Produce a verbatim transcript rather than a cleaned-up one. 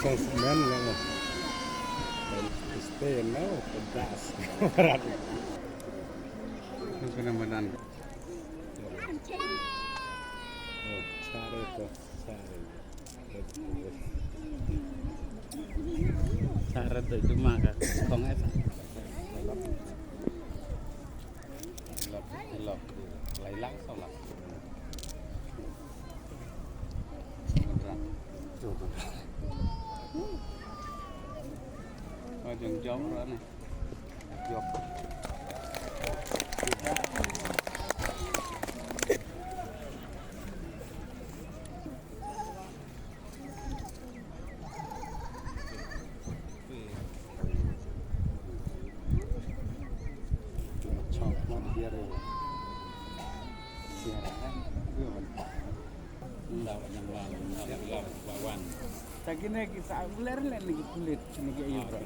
Postman lang. Stay now, pedas. Berat. Itu kena badan. Oh, sare tu, sare. Sare tu cuma ka kong eh. Lok, lok. Lai lang so lak. Oh, jong jong ro ne. Jong. Ta kine ki sa uler le ni ki kulit ni ki ayu bro.